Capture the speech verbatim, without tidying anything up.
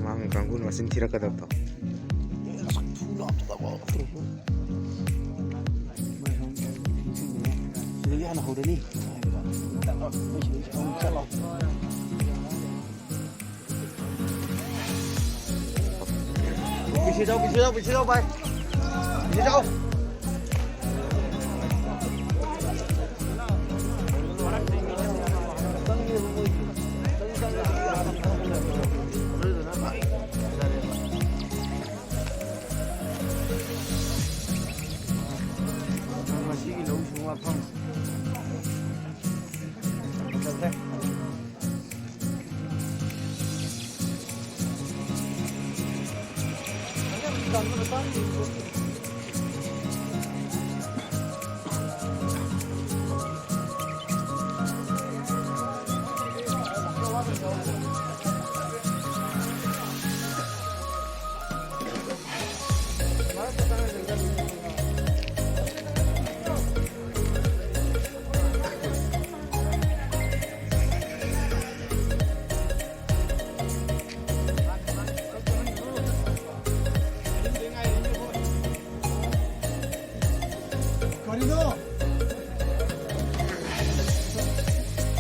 ꯑꯉꯥꯡ ꯀꯥꯡꯕꯨꯅ ꯃꯆꯤꯟ ꯊꯤꯔꯛꯀꯗꯕꯗꯣ꯫ ꯁꯤꯗꯒꯤ ꯍꯥꯟꯅ ꯍꯧꯔꯅꯤ꯫ ꯄꯤꯁꯤ ꯆꯥꯎ, ꯄꯤꯁꯤ ꯆꯥꯎ, ꯄꯤꯁꯤ ꯆꯥꯎ, ꯚꯥꯏ꯫ ꯄꯤꯁꯤ ꯆꯥꯎ꯫ ꯉꯁꯤꯒꯤ ꯂꯧꯎ ꯁꯤꯡꯎ ꯋꯥꯐꯝ꯫